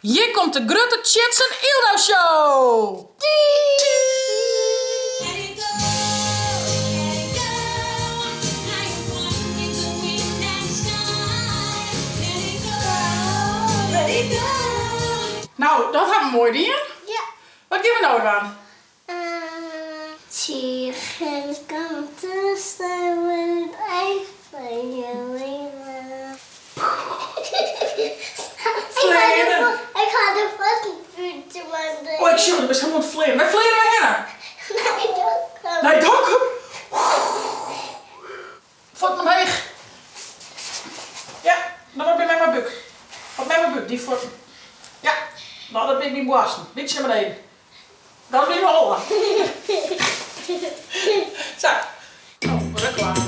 Hjir komt de grutte Tjits en Yldau Show! Nou, dat ha we moai dien. Ja. Wat gean we no dwaan? Tsjin komt te staan het eind van je leven. Fleane. Ik ha de fuotten te man. Oh, ik sjoch, do bist hielendal oan it fleanen. Wêr fleane we hinne? Nei Dokkum. Nei Dokkum? Fuotten omheech. Ja, dan wat by memme búk. Op memme búk, dy fuotten. Ja, no dat binne myn boarsten. Bytsje nei beneden. Dat is myn holle. Sa. Oh, reklame.